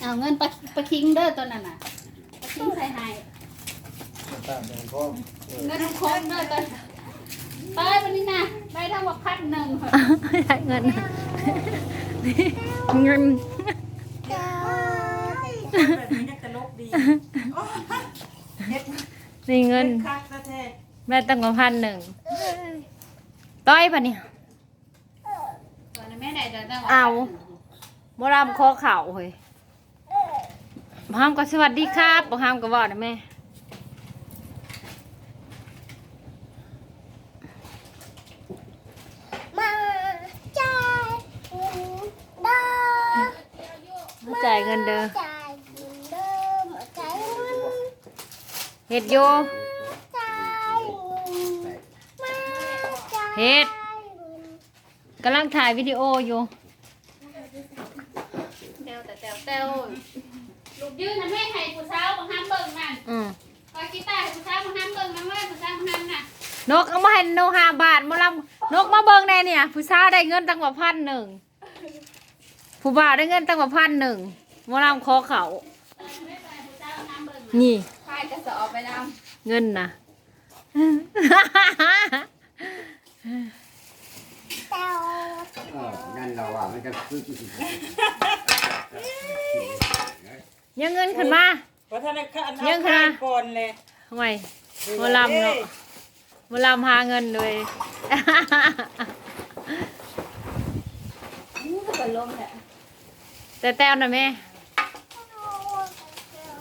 ເອົາເງິນປາ ປາຄິງເດີ ໂຕນັ້ນນະ ປາຄິງໃສ່ໃຫ້ ຕ່າງແດນພ້ອມ ເອີ ເງິນຄົງເດີ ໂຕ ຕາຍບັດນີ້ນະ ໄດ້ທັງໝົດພັນໜຶ່ງ ໄດ້ເງິນ ເງິນ ແບບນີ້ກໍຕະຫຼົກດີ ນີ້ເງິນ ຄັກແທ້ໆ ແມ່ນຕັ້ງວ່າພັນໜຶ່ງ ຕ້ອຍປານນີ້ ເອົາ ໝໍລຳຂໍເຂົ້າເຮີ້ຍ ບັກຫຳກໍສະຫວັດດີຄັບ ບັກຫຳກໍເວົ້ານະແມ່ ມາຈ່າຍເງິນເດີ ມາຈ່າຍເງິນເດີ ມາຈ່າຍເງິນເດີ ມາຈ່າຍເງິນ ເຮັດຢູ່ ມາຈ່າຍເງິນ ມາຈ່າຍເຮັດ ເງິນ ກຳລັງຖ່າຍວິດີໂອຢູ່ ແຕ້ວແຕ້ວ ລູກຢືນນະແມ່ ໃຫ້ຜູ້ສາວບັກຫຳເບິ່ງນັ້ນ ອືມ ຂ້ອຍກິນຕາໃຫ້ຜູ້ສາວບັກຫຳເບິ່ງນຳເວີຍ ຜູ້ສາວບັກຫຳນະ ນົກເອົາມາໃຫ້ນົກຫ້າບາດ ໝໍລຳ ນົກມາເບິ່ງແດ່ນີ້ ຜູ້ສາວໄດ້ເງິນຕັ້ງວ່າພັນໜຶ່ງ ຜູ້ບ່າວໄດ້ເງິນຕັ້ງວ່າພັນໜຶ່ງ ໝໍລຳຂໍເຂົ້າ ນີ້ ພາຍກະສອບໄປນຳ ເງິນນະ ເອີ ນັ້ນລະວ່າມັນຈະຄື ຍັງເງິນຂຶ້ນມາ ບໍ່ທັນໄດ້ ອັນ ຍັງ ເອົາ ຂາຍກ່ອນແຫຼະ ໂອ້ຍ ໝໍລຳເນາະ ໝໍລຳຫາເງິນເລີຍ ແຕ່ແຕ້ວນະແມ່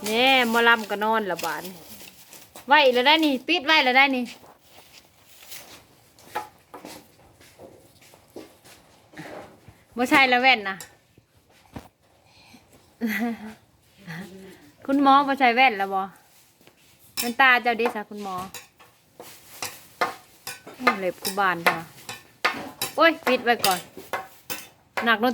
ແນ່ ໝໍລຳກໍນອນລະບາດນີ້ ໄວ້ລະໄດ໋ນີ້ ປິດໄວ້ລະໄດ໋ນີ້ ບໍ່ໃສ່ລະແວ່ນນະ ຄຸນໝໍບໍ່ໃສ່ແວ່ນລະບໍ່? ແວ່ນຕາເຈົ້າເດຊະຄຸນໝໍ? ໂອ້ ເລັບຄືບານແທ້ວະ. ໂອ້ຍ ປິດໄວ້ກ່ອນ. ນັກດົນ